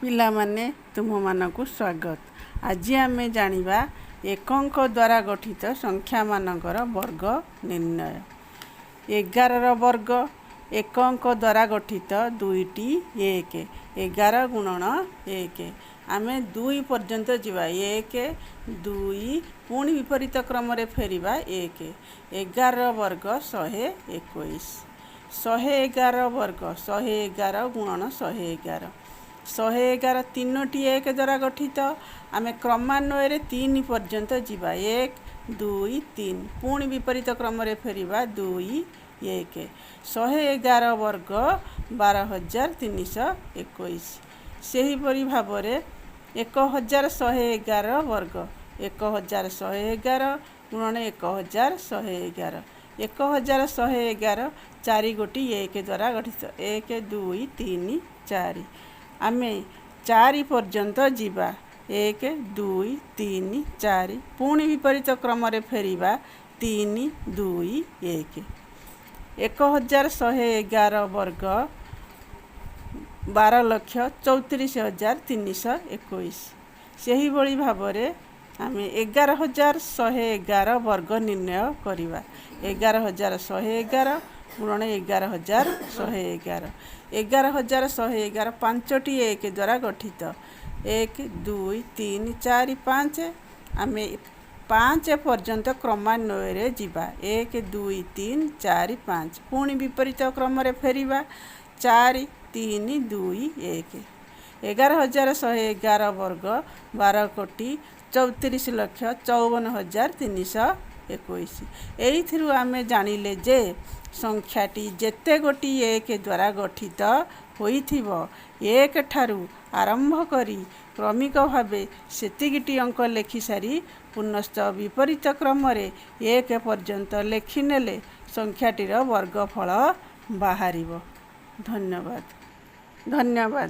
ପିଲାମାନେ, ତୁମମାନଙ୍କୁ ସ୍ୱାଗତ। ଆଜି ଆମେ ଜାଣିବା ଏକଙ୍କ ଦ୍ୱାରା ଗଠିତ ସଂଖ୍ୟାମାନଙ୍କର ବର୍ଗ ନିର୍ଣ୍ଣୟ। 11ର ବର୍ଗ ଏକ ଅଙ୍କ ଦ୍ୱାରା ଗଠିତ, ଦୁଇଟି ଏକ, 11 ଗୁଣନ ଏକ। ଆମେ ଦୁଇ ପର୍ଯ୍ୟନ୍ତ ଯିବା, ଏକ, ଦୁଇ, ପୁଣି ବିପରୀତ କ୍ରମରେ ଫେରିବା ଏକ। 11ର ବର୍ଗ 121। 111 ବର୍ଗ 111 ଗୁଣନ 111। 111 ତିନୋଟି ଏକ ଦ୍ୱାରା ଗଠିତ। ଆମେ କ୍ରମାନ୍ୱୟରେ ତିନି ପର୍ଯ୍ୟନ୍ତ ଯିବା, ଏକ, ଦୁଇ, ତିନି, ପୁଣି ବିପରୀତ କ୍ରମରେ ଫେରିବା ଦୁଇ, ଏକ। 111 ବର୍ଗ 12,321। ସେହିପରି ଭାବରେ 1111 ବର୍ଗ 1111 ଗୁଣନ 1111। 1111 ଚାରି ଗୋଟି ଏକ ଦ୍ୱାରା ଗଠିତ, ଏକ, ଦୁଇ, ତିନି, ଚାରି। ଆମେ ଚାରି ପର୍ଯ୍ୟନ୍ତ ଯିବା, ଏକ, ଦୁଇ, ତିନି, ଚାରି, ପୁଣି ବିପରୀତ କ୍ରମରେ ଫେରିବା ତିନି, ଦୁଇ, ଏକ। 1111 ବର୍ଗ 12,34,321। ସେହିଭଳି ଭାବରେ ଆମେ 11,111 ବର୍ଗ ନିର୍ଣ୍ଣୟ କରିବା। 11,111 ଗୁଣନ 11,111। 11,111 ପାଞ୍ଚଟି ଏକ ଦ୍ୱାରା ଗଠିତ, ଏକ, ଦୁଇ, ତିନି, ଚାରି, ପାଞ୍ଚ। ଆମେ ପାଞ୍ଚ ପର୍ଯ୍ୟନ୍ତ କ୍ରମାନ୍ୱୟରେ ଯିବା, ଏକ, ଦୁଇ, ତିନି, ଚାରି, ପାଞ୍ଚ, ପୁଣି ବିପରୀତ କ୍ରମରେ ଫେରିବା ଚାରି, ତିନି, ଦୁଇ, ଏକ। 11,111 ବର୍ଗ 12,34,54,321। ଏଇଥିରୁ ଆମେ ଜାଣିଲେ ଯେ ସଂଖ୍ୟାଟି ଯେତେ ଗୋଟି ଏକ ଦ୍ୱାରା ଗଠିତ ହୋଇଥିବ, ଏକ ଠାରୁ ଆରମ୍ଭ କରି କ୍ରମିକ ଭାବେ ସେତିକିଟି ଅଙ୍କ ଲେଖିସାରି ପୁନଶ୍ଚ ବିପରୀତ କ୍ରମରେ ଏକ ପର୍ଯ୍ୟନ୍ତ ଲେଖିନେଲେ ସଂଖ୍ୟାଟିର ବର୍ଗଫଳ ବାହାରିବ। ଧନ୍ୟବାଦ, ଧନ୍ୟବାଦ।